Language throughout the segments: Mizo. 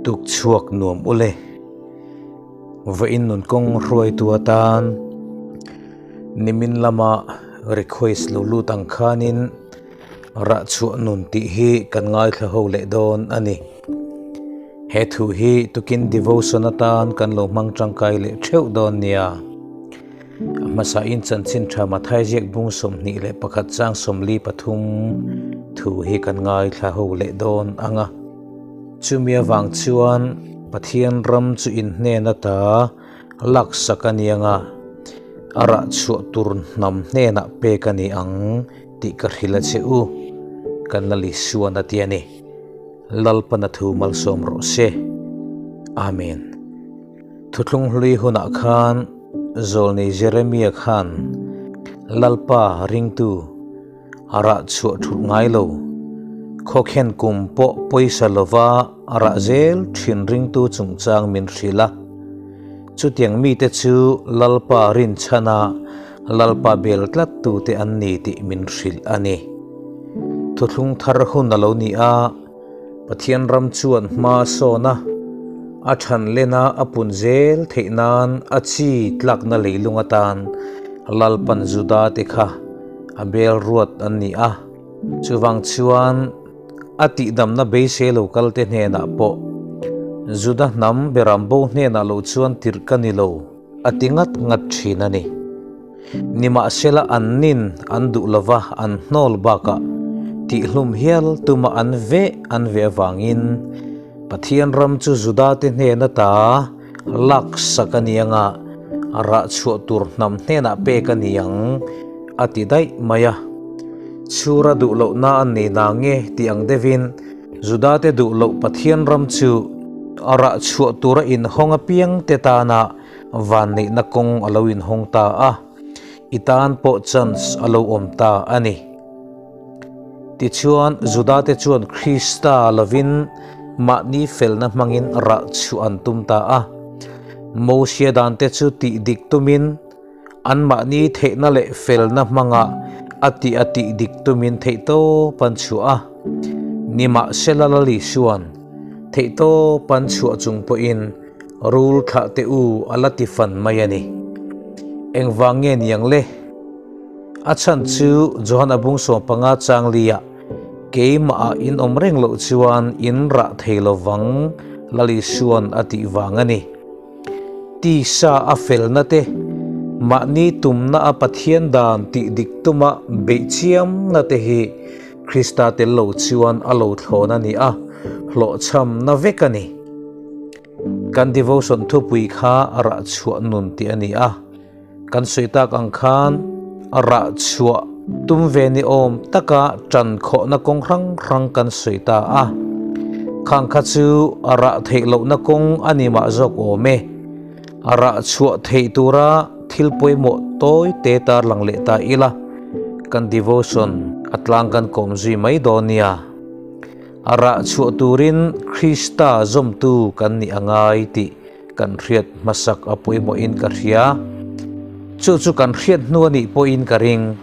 Tuk chhuak nuam ule. Vawiin nun kawng hruaitu atan nimin lama request lo lut ang khanin rah chhuah nun tih hi kan ngaithla ho leh dawn a ni. He thu hi tukin devotion atan kan lo hmang tangkai leh theuh dawn nia. A hmasain chanchin tha Mathai ziak bung 21 chang 43 thu hi kan ngaithla ho leh dawn ang a. Chumi avang chuan Pathian ram chu in hnen ata laksak a ni ang a, a rah chhuah tur hnam hnenah pek a ni ang tih ka hrilh a che u, kan Lal Isuan a ti a ni. Lalpana thu malsawm rawh se. Amen. Thuthlung hlui hunah khan Zawlnei Jeremia khan Lalpa ringtu a rah chhuah thulh ngai lo. Khawkhen kum pawh pawisa lova a rah zel thin ringtu chungchang min hrilh a. Chutiang mite chu Lalpa rinchhana Lalpa bel tlattute an ni tih min hrilh a ni. Thuthlung thar hun a lo ni a. Pathian ram chuan hma a sawn a, a than len a a pun zel theih nan a chi tlakna leilung atan Lalpan Juda te kha a bel ruat an ni a. Chuvang chuan a tihdamna beisei lo kal te hnenah pawh Juda hnam beram bo hnenah lo chuan tirh ka ni lo a ti ngat ngat thin a ni. Nimahsela an nin an duh lova an hnawl bakah tihhlum hial tuma an veh an veh avangin Pathian ram chu Judate hnen ata laksak a ni anga rah chhuah tur hnam hnenah pek a ni ang a ti daih mai a. Chhura duh lohna an nei na nge tih ang deuhin Judate duh loh Pathian ram chu a rah chhuah tura inhawng apiangte tana Vanneihna kawng a lo inhawng ta a, i tan pawh chance a lo awm ta a ni. Tichuan, Judate chuan Krista lovin mahni felna hmangin rah chhuah an tum ta a. Mosia dante chu tih dik tumin, anmahni theihna leh felna hmanga a tih a tih dik tumin theihtawp an chhuah a. Nimahsela Lal Isua'n theihtawp an chhuah chung pawhin, Rul thlah teh u a la ti fan mai a ni. Engvang nge niang le? A chhan chu Johan a bung 15 chang liah keimah ah in awm reng loh chuan in rah thei lovang Lal Isua'n a tih vang a ni. Tisa a felna te, mahni tumna a Pathian dan tih dik tuma beih chiamna te hi Krista tel lo chuan a lo thlawn a ni a, hlawhchhamna vek a ni. Kan devotion thupui kha rah chhuah nun tih a ni a, kan sawi tak ang khan rah chhuah tum ve ni awm taka tan khawhna kawng hrang hrang kan sawi ta a, khang kha chu rah theih lohna kawng a ni mah zawk awm e. Rah chhuah theih tura thil pawimawh tawi te tarlang leh ta ila, kan devotion a tlang kan kawm zui mai dawn nia. A rah chhuah turin Krista zawmtu kan nih a ngai tih kan hriat hmasak a pawimawhin ka hria. Chu chu kan hriat hnu a nih pawhin ka ring.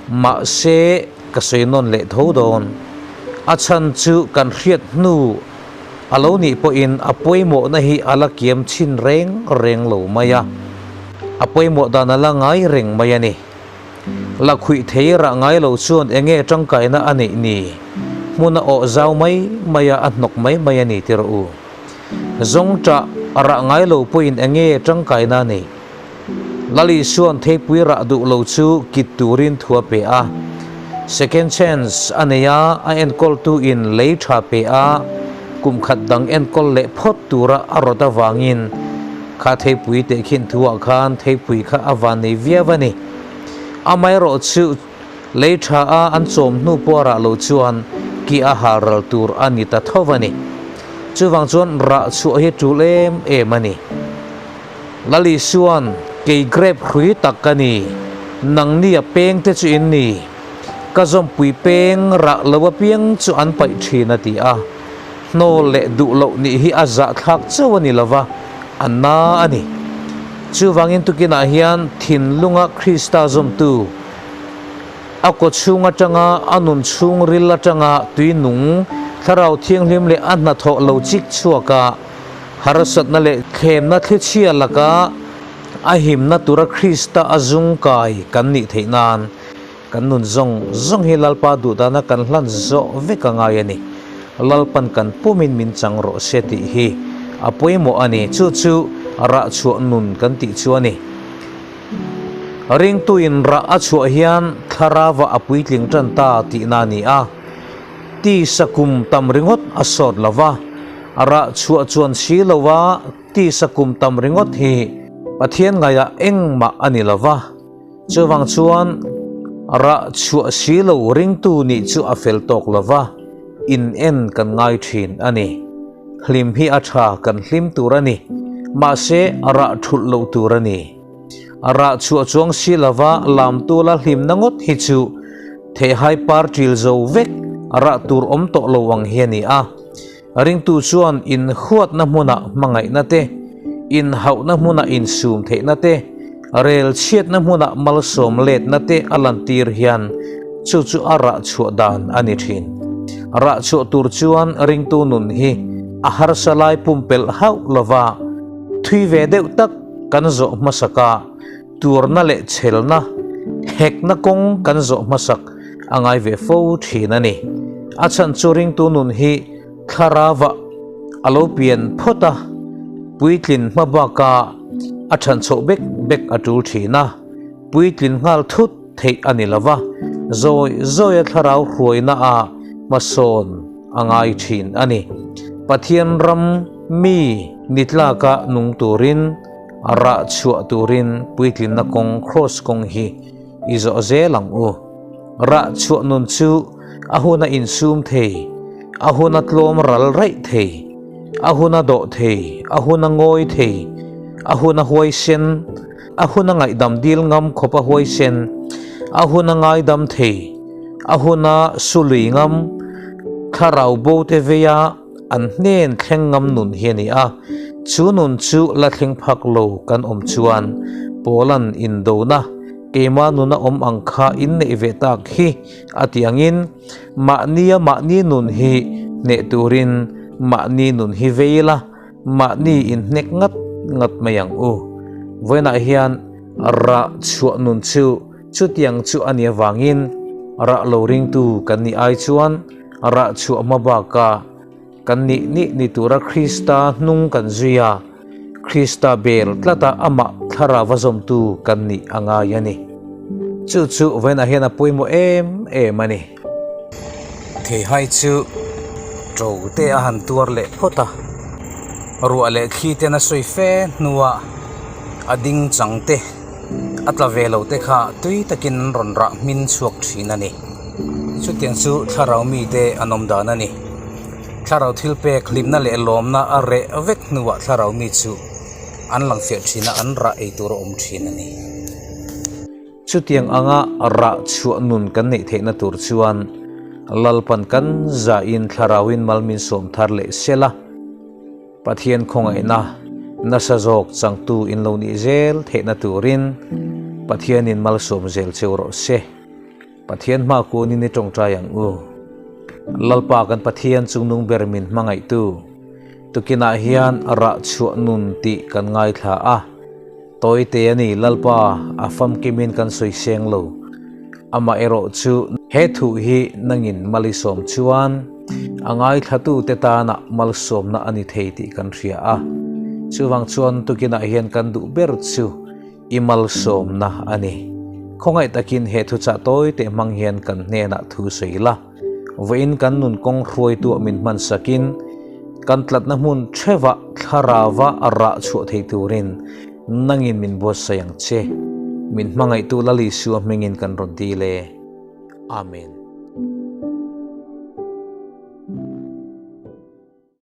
Mahse, ka sawi nawn leh tho dawn. A chhan chu kan hriat hnu a lo nih pawhin a pawimawhna hi a la kiam chhin reng reng lo mai a. A pawimawh dan a la ngai reng mai a ni. La khuih thei rah ngai lo chuan enge tangkaina a neih ni? Hmun a awh zau mai mai a, a hnawk mai mai a ni ti rawh u. Zawng ṭah a rah ngai lo pawhin enge tangkaina a neih? Lal Isua'n theipui rah duh lo chu kit turin thu a pe a. Second chance a nei a, a enkawltu in lei ṭha pe a, kum khat dang enkawl leh phawt tura a rawt avangin Kha theipui tehkhin thuah khan theipui kha a van nei viau a ni. Amaherawh chu lei tha a an chawm hnu pawh a rah lo chuan ki a hal ral tur a ni ta tho a ni. Chuvang chuan rah chhuah hi tul em em a ni. Lal Isua'n kei grape hrui tak ka ni, nangni a peng te chu in ni. Ka zawmpui peng rah lo apiang chu an paih thin a ti a. Hnawl leh duh loh nih hi a zahthlak chauh a ni lova, a na a ni. Chuvangin tukinah hian thinlunga Krista zawmtu, a kawchhung atanga a nun chhungril atanga tui nung Thlarau Thianghlim leh a hnathawh lo chik chhuak a, harsatna leh thlemna thlichhia laka a himna tura Krista a zung kai kan nih theih nan kan nun zawng zawng hi Lalpa duhdana kan hlan zawh vek a ngai a ni. Lalpan kan pumin min chang rawh se tih hi a pawimawh a ni. Chu chu rah chhuah nun kan tih chu a ni. Ringtuin rah a chhuah hian thlarava a puitling tan ta tihna a ni a. Tisa kum tam ringawt a sawt lo va, rah chhuah chuan si lo a, tisa kum tam ringawt hi Pathian ngaiah engmah a ni lo va. Chuvang chuan rah chhuah si lo ringtu nih chu a fel tawk lo va, in en kan ngai thin a ni. Hlim hi a tha kan hlim tur a ni, mahse rah thulh loh tur a ni. A rah chhuah chuang si lova lamtula hlimna ngawt hi chu theihai par ṭil zo vek rah tur awm tawh lo ang hi a ni a. Ringtu chuan inhuatna hmunah hmangaihna te, inhauhna hmunah insum theihna te, rel chhiatna hmunah malsawm letna te a lantir hian chu chu a rah chhuah dan a ni ṭhin. Rah chhuah tur chuan ringtu nun hi a harsa lai pumpelh hauh lova thui ve deuh tak kan zawh hmasak a, tuarna leh chhelna, hekna kawng kan zawh hmasak a ngai ve fo thin a ni. A chhan chu ringtu nun hi thlarava a lo pian phawt a, puitlin hma baka a than chhoh bek bek a tul thin a, puitlin nghal thut theih a ni lo va, zawi zawia thlarau hruaina a hmasawn a ngai thin a ni. Pathian ram mi ni tlaka nung turin, rah chhuah turin puitlinna kawng kraws kawng hi i zawh zel ang u. Rah chhuah nun chu a huna insum thei, a huna tlawm ral raih thei, a huna dawh thei, a huna ngawi thei, a huna huaisen, a huna ngaihdam dil ngam khawp a huaisen, a huna ngaidam thei, a huna su lui ngam, thlarau bo te veia an hnen thleng ngam nun hi a ni a. Chu nun chu la thleng phak lo kan awm chuan Paula'n indona keima nuna awm ang kha inneih ve tak hi a ti angin mahnia mahni nun hi hneh turin mahni nun hi vei la, Mahni inhnek ngat ngat mai ang u. Vawiinah hian rah chhuah nun chu chutiang chu a nih avangin rah lo ringtu kan nih ai chuan rah chhuah hma baka kan nih nih ni tura Krista hnung kan zui a, Krista bel tlata amah thlarau a zawmtu kan nih a ngai a ni. Chu chu vawiinah hian a pawimawh em em a ni. Theihai chu to te a han tuar leh phawt a, ruah leh thli ten a sawi fe hnuah a ding chang te a tla ve lo te kha tui takin an rawn rah hmin chhuak thin a ni. Chutiang chu thlarau mite an awm dan a ni. Thlarau thil pek hlimna leh lawmna a reh vek hnuah thlarau mi chu an lang fiah thin a, an rah ei tur a awm thin a ni. Chutiang anga rah chhuah nun kan neih theihna tur chuan Lalpan kan zahin thlarauin mal min sawm thar leh sel a, Pathian khawngaihna nasa zawk changtu in lo nih zel theihna turin Pathianin malsawm zel cheu rawh se. Pathian hma kunin i tawngtai ang u. Lalpa kan Pathian chungnung ber min hmangaihtu tukinah hian rah chhuah nun tih kan ngaithla a. Tawite a ni, Lalpa, a famkimin kan sawi seng lo. Amah erawh chu he thu hi nangin malisawm chuan a ngaithlatute tana malsawmna a ni thei tih kan hria a. Chuvang chuan tukinah hian kan duh ber chu i malsawmna a ni. Khawngaih takin he thuchah tawite hmang hian kan hnenah thu sawi la. Vawiin kan nun kawng hruaituah min hman sakin, kan tlatna hmun theuhah thlarauva rah chhuah thei turin nangin min buatsaih ang che. Min hmangaihtu Lal Isua hmingin kan rawn dil e. Amen.